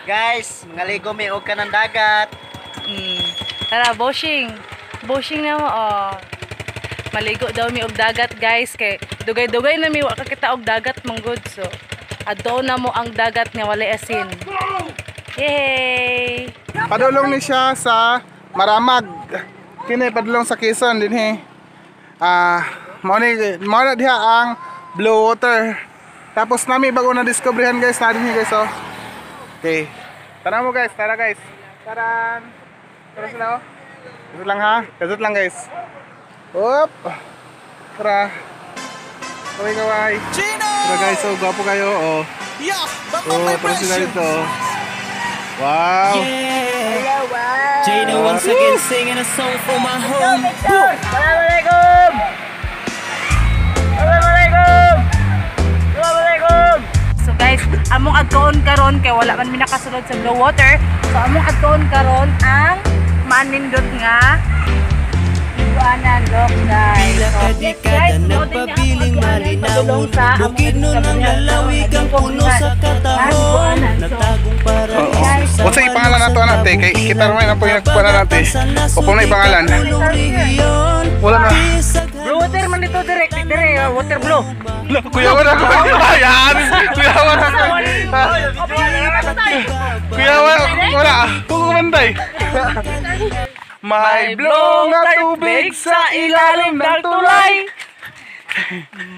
Guys, mga ligo mi og kanang dagat. Tara, boshing. Boshing na mo, oh. Maligo daw mi og dagat, guys, kay dugay-dugay na mi wa kakita og dagat manggod, so adto na mo ang dagat nga walay asin. Yay! Padulong ni siya sa Maramag. Kini padulong sa Quezon dinhi. Mao ni mao na diha ang blue water. Tapos nami bago na diskubrihan, guys, na dinhi, guys, oh. Okay. Tara mo, guys, tara, guys. Taran. Tara sila, oh. Kasut lang ha. Kasut lang, guys. Op. Tara. Kaway kaway. Tara, guys, oh, gwapo kayo, oh. Oh, tara sila dito, oh. Wow. Jada once again singing a song for my home. Assalamualaikum. Assalamualaikum. Assalamualaikum. So guys, among adtoon karon kay wala man mi nakasulod sa blue water. So among adtoon karon ang manindot nga liguanan, look, guys. Pila So, ka yes, dekada guys, sunood din niya ang nagpabiling adtuanan padulong malinawon sa among Bukidnon ang nadiskubrihan sa lalawigang puno sa katahon Liguanan. So, Nagtagong paraiso sa Unsa ipangalan nato anak te? Kay kita man na po yung nagkuha natin. Opo na ipangalan. Wala na. Blue water man dito direct, dire water blue. Kuya, wala ko. Ayan. Kuya, wala ko. Kuya, wala. Wala. Kukumantay. May blue nga tubig sa ilalim ng tulay.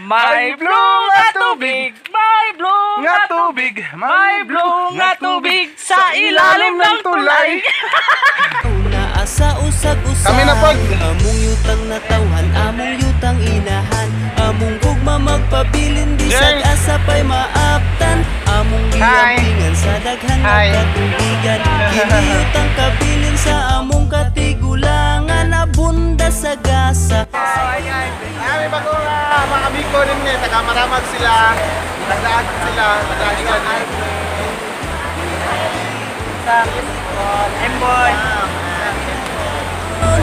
May blue nga tubig, may blue Nga tubig. may blue nga tubig sa ilalim ng tulay. Asa usag-usag. Kami na pod. Among yutang natawhan, among yutang inahan. Among gugma magpabilin bisag Jeng. Asa pa'y maaptan. Among Hi. giampingan sa daghan Hi. nga katubigan. Kini yutang kabilin sa among katigulangan. Abunda sa gasa. Hi guys. Ay, may bago nga mga amigo din eh. Taga Maramag sila. Nagdaan sila. Nagdaan sila. Emboy.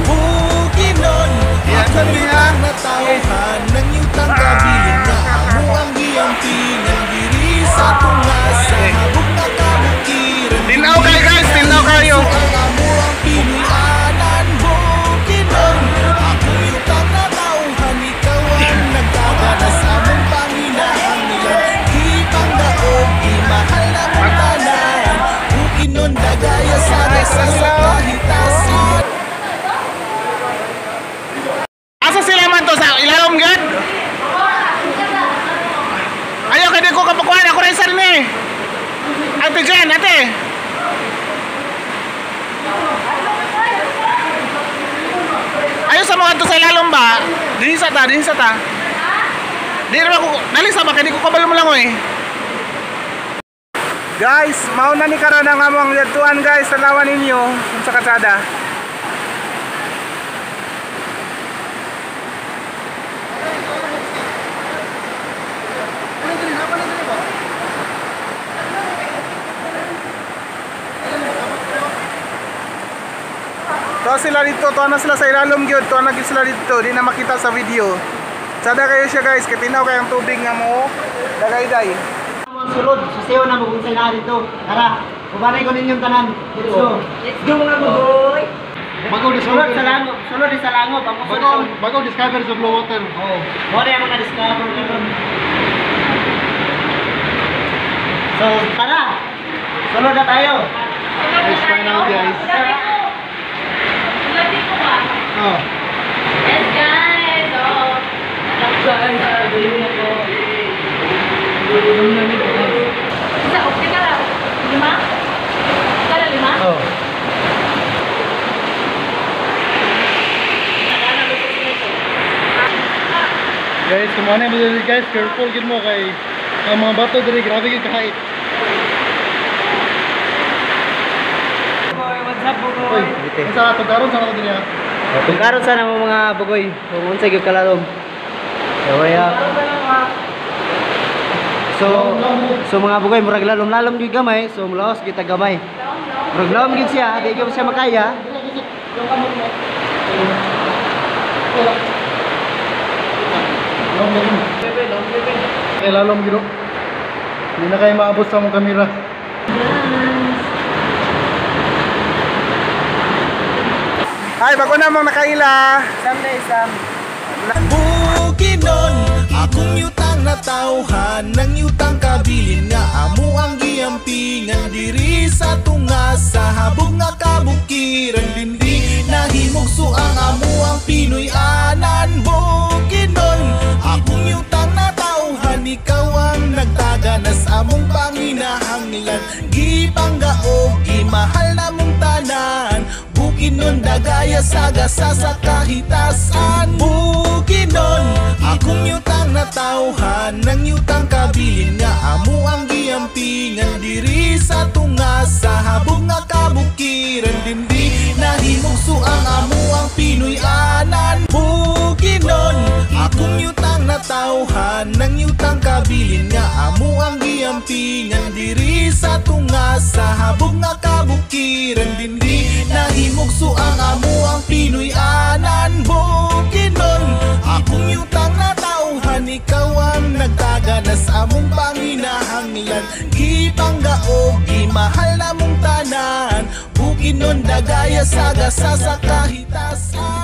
Bukidnon. Yan, Akong sabi niya. yutang natawhan, nang yutang kabilin na amo ang giampingan diri sa tungasa habog na kabukiran. Tinaw kayo, guys, tinaw kayo. Ang amo ang pinuanan, Bukidnon. Akong yutang natawhan, ikaw ang nagdadala sa among panginahanglan. Gipangdaog, gimahal na mong tanan. Bukidnon, dagaya sa gasa sa kahitasan. Asa sila man to sa ilalom gad? Ayaw kay di ko kapakuan ako rin sa ni. Ate Jen, ate. Ayaw sa mga to sa ilalom ba? Dinhi sa ta, dinhi sa ta. Di naman ko dali sa ba kay di ko kabalo mo lang oy. Guys, mao na ni karon ang among yadtuan, guys, tanawan ninyo sa katsada. To sila dito, to na sila sa ilalom gyud, to na gyud sila dito, di na makita sa video. Sada kayo siya, guys, kay tinaw kayang tubig nga mo dagayday. Ang sulod, susiyo na mo kung sila dito. Tara, ubanay ko ninyong tanan. Let's go. Let's go, mga bugoy. Bago Sulod discover sa langob, sulod sa langob. Ang Bago bago discover sa blue water. Oh, mo na yung mga discover karon. So, tara. Sulod na tayo. Let's find out, guys. Oh. Yes, guys. Oh. Isa, okay ka lang. Lima? Ka na lima? Oh. Guys, kung ano mo diri, guys, careful gid mo kay ang mga bato diri grabe gid kahit. Bugoy, what's up, bugoy? Oy, unsa tugkaron sa nato diri ha? Tungkaron sana mo, mga bugoy, kung unsay gyud kalalom. So, yeah. So mga bugoy, murag lalom-lalom gyud gamay, so mulaos gyud ta gamay. Murag lalom gyud siya, di gyud siya makaya. Lalom gid. Kay lalom gid. Hindi na kayo maabot sa among kamera. Guys. Ay, bago na mong nakaila. Someday, Sam. Bukidnon, akong yutang natawhan ng yutang kabilin nga amo ang giampingan diri sa tunga sa habog nga kabukiran dindi nahimugso ang amo ang Pinoy anan. Bukidnon, akong yutang natawhan, ikaw ang nagtaganas among panginahanglan, gipanggaog gimahal namong tanan. Bukidnon, dagaya sa gasa sa kahitasan. Bukidnon, akong yutang natawhan ng yutang kabilin nga amo ang giampingan diri sa tunga sa habog nga kabukiran dindi nahimugso ang amo ang Pinoy anan. Bukidnon, akong yutang natawhan ng yutang kabilin nga amo ang giampingan diri sa tunga sa habog nga kabukiran dindi nahimugso ang amo ang Pinoy anan. Bukidnon, akong yutang natawhan, ikaw ang nagtaganas among panginahanglan, gipanggaog gimahal namong tanan. Bukidnon, dagaya sa gasa sa kahitasan.